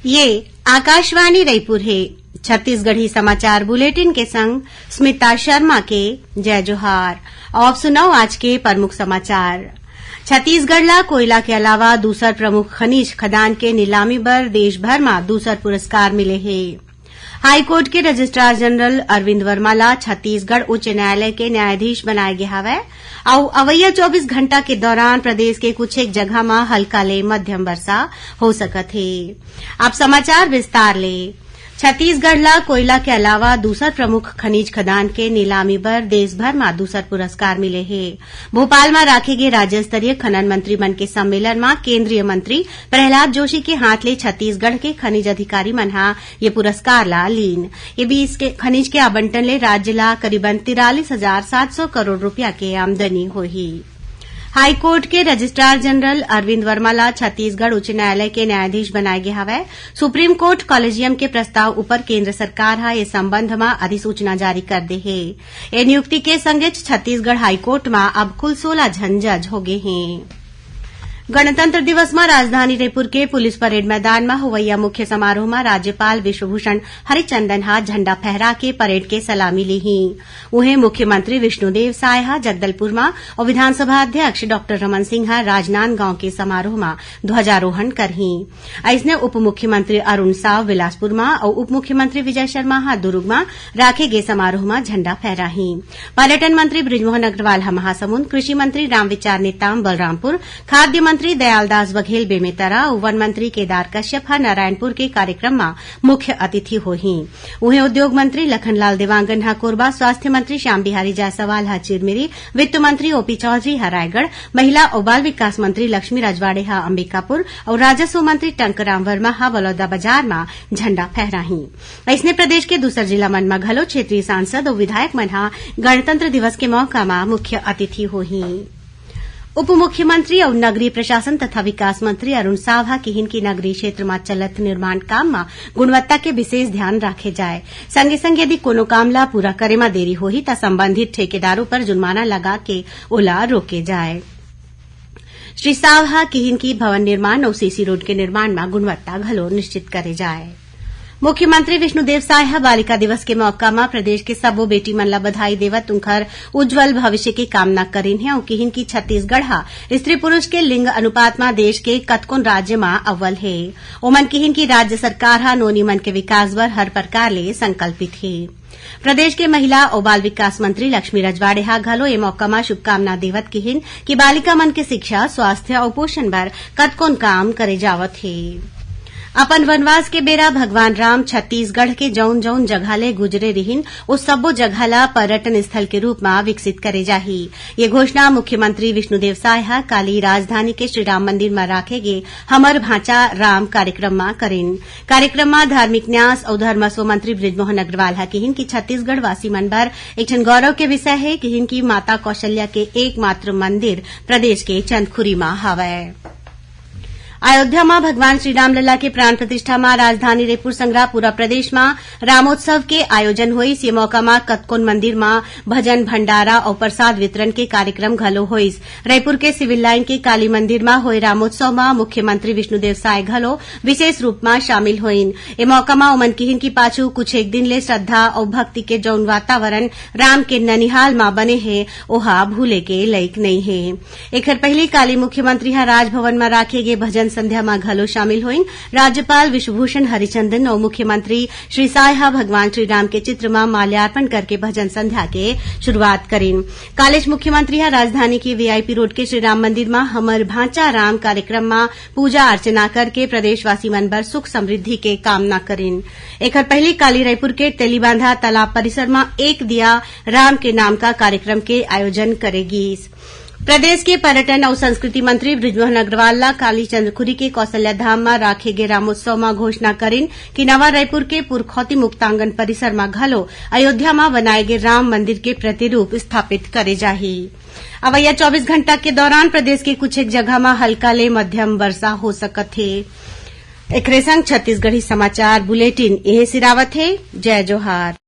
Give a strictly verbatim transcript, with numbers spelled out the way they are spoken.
ये आकाशवाणी रईपुर हे। छत्तीसगढ़ी समाचार बुलेटिन के संग स्मिता शर्मा के जय जोहार। अब सुनव आज के प्रमुख समाचार। छत्तीसगढ़ ला कोयला के अलावा दूसर प्रमुख खनिज खदान के नीलामी बर देश भर म दूसर पुरस्कार मिले हे। हाईकोर्ट के रजिस्ट्रार जनरल अरविंद वर्मा ला छत्तीसगढ़ उच्च न्यायालय के न्यायाधीश बनाए गे हवय। अउ अवइया चौबीस घंटा के दौरान प्रदेश के कुछ एक जगह म हल्का ले मध्यम वर्षा हो सकत हे। अब समाचार विस्तार ले। छत्तीसगढ़ ला कोयला के अलावा दूसर प्रमुख खनिज खदान के नीलामी बर देश भर म दूसर पुरस्कार मिले हे। भोपाल म राखे गे राज्य स्तरीय खनन मंत्री मन के सम्मेलन म केंद्रीय मंत्री प्रहलाद जोशी के हाथ ले छत्तीसगढ़ के खनिज अधिकारी मन ह ये पुरस्कार ला लीन। ये बीस के खनिज के आवंटन ले राज्य ला करीबन तिरालीस हजार सात सौ करोड़ रुपया के आमदनी होही। हाईकोर्ट के रजिस्ट्रार जनरल अरविंद वर्मा ला छत्तीसगढ़ उच्च न्यायालय के न्यायाधीश बनाए गे हवय। सुप्रीम कोर्ट कॉलेजियम के प्रस्ताव ऊपर केंद्र सरकार ह ए संबंध म अधिसूचना जारी कर दे हे। ए नियुक्ति के संगेच छत्तीसगढ़ हाईकोर्ट म अब कुल सोलह झन जज होगे हें। गणतंत्र दिवस म राजधानी रईपुर के पुलिस परेड मैदान म होवइया मुख्य समारोह म राज्यपाल विश्वभूषण हरिचंदन ह झंडा फहरा के परेड के सलामी लीही। उहें, मुख्यमंत्री विष्णुदेव साय ह जगदलपुर म अउ विधानसभा अध्यक्ष डॉक्टर रमन सिंह ह राजनांदगांव के समारोह म ध्वजारोहण करही। अइसने उप मुख्यमंत्री अरुण साव बिलासपुर म अउ उप मुख्यमंत्री विजय शर्मा ह दुरूग म राखे गे समारोह म झंडा फहराही। पर्यटन मंत्री बृजमोहन अग्रवाल ह महासमुंद, कृषि मंत्री रामविचार नेताम बलरामपुर, खाद्य मंत्री दयालदास बघेल बेमेतरा अउ वन मंत्री केदार कश्यप ह नारायणपुर के कार्यक्रम म मुख्य अतिथि होही। उहें, उद्योग मंत्री लखनलाल देवांगन ह कोरबा, स्वास्थ्य मंत्री श्याम बिहारी जायसवाल ह चिरमिरी, वित्त मंत्री ओपी चौधरी ह रायगढ़, महिला अउ बाल विकास मंत्री लक्ष्मी रजवाड़े ह अंबिकापुर अउ राजस्व मंत्री टंकराम वर्मा ह बलौदाबाजार म झंडा फहराही। अइसने प्रदेश के दूसर जिला मन म घलो क्षेत्रीय सांसद अउ विधायक मन ह गणतंत्र दिवस के मौका म मुख्य अतिथि होही। उप मुख्यमंत्री अउ नगरीय प्रशासन तथा विकास मंत्री अरुण साव ह किहिन कि नगरीय क्षेत्र म चलत निर्माण काम म गुणवत्ता के विशेष ध्यान राखे जाय। संगे संग यदि कोनो काम ल पूरा करे म देरी होही, त संबंधित ठेकेदार ऊपर जुर्माना लगा के ओला रोके जाय। श्री साव ह किहिन कि भवन निर्माण अउ सीसी रोड के निर्माण म गुणवत्ता घलो निश्चित करे जाय। मुख्यमंत्री विष्णुदेव साय ह बालिका दिवस के मौका म प्रदेश के सबो बेटी मन ल बधाई देवत उंखर उज्जवल भविष्य के कामना करिन हे अउ किहिन कि छत्तीसगढ़ ह स्त्री पुरुष के लिंग अनुपात म देश के कतकोन राज्य म अव्वल हे। ओमन किहिन कि राज्य सरकार ह नोनी मन के विकास बर हर प्रकार ले संकल्पित हे। प्रदेश के महिला अउ बाल विकास मंत्री लक्ष्मी रजवाड़े ह घलो ए मौका म शुभकामना देवत किहिन कि बालिका मन के शिक्षा, स्वास्थ्य अउ पोषण बर कतकोन काम करे जावत हे। अपन वनवास के बेरा भगवान राम छत्तीसगढ़ के जउन जउन जगह ले गुजरे रिहिन, ओ सब्बो जगह ल पर्यटन स्थल के रूप म विकसित करे जाही। ये घोषणा मुख्यमंत्री विष्णुदेव साय ह काली राजधानी के श्री राम मंदिर म राखे गे हमर भांचा राम कार्यक्रम म करिन। कार्यक्रम म धार्मिक न्यास अउ धर्मस्व मंत्री बृजमोहन अग्रवाल ह किहिन कि छत्तीसगढ़ वासी मन बर एक ठन गौरव के विषय हे, किहिन कि माता कौशल्या के एकमात्र मंदिर प्रदेश के चंदखुरी म हवय। अयोध्या म भगवान श्री रामलला के प्राण प्रतिष्ठा म राजधानी रईपुर संग पूरा प्रदेश म रामोत्सव के आयोजन होइस। ये मौका म कतकोन मंदिर म भजन, भंडारा अउ प्रसाद वितरण के कार्यक्रम घलो होइस। रईपुर के सिविल लाइन के काली मंदिर म होए रामोत्सव म मुख्यमंत्री विष्णुदेव साय घलो विशेष रूप म शामिल होइन। ए मौका म ओमन किहिन कि पाछू कुछ एक दिन ले श्रद्धा अउ भक्ति के जउन वातावरण राम के ननिहाल म बने हे, ओहा भूले के लइक नइ हे। एखर पहिली काली मुख्यमंत्री ह राजभवन म राखे गे भजन संध्या म घलो शामिल होइन। राज्यपाल विश्वभूषण हरिचंदन अउ मुख्यमंत्री श्री साय ह भगवान श्री राम के चित्र म माल्यार्पण करके भजन संध्या के शुरुआत करिन। कालेच मुख्यमंत्री ह राजधानी के वीआईपी रोड के श्री राम मंदिर म हमर भांचा राम कार्यक्रम म पूजा अर्चना करके प्रदेशवासी मन बर सुख समृद्धि के कामना करिन। एखर पहिली काली रईपुर के तेलीबांधा तालाब परिसर म एक दिया राम के नाम का कार्यक्रम के आयोजन करे गीस। प्रदेश के पर्यटन अउ संस्कृति मंत्री बृजमोहन अग्रवाल ला काली चंद्रखुरी के कौशल्या धाम म राखे गे रामोत्सव म घोषणा करिन कि नवा रायपुर के पुरखौती मुक्तांगन परिसर म घलो अयोध्या म बनाए गे राम मंदिर के प्रतिरूप स्थापित करे जाही। अवइया चौबीस घंटा के दौरान प्रदेश के कुछ एक जगह म हल्का ले मध्यम वर्षा हो सकत हे। एकरे संग छत्तीसगढ़ी समाचार बुलेटिन एहे सिरावत हे। जय जोहार।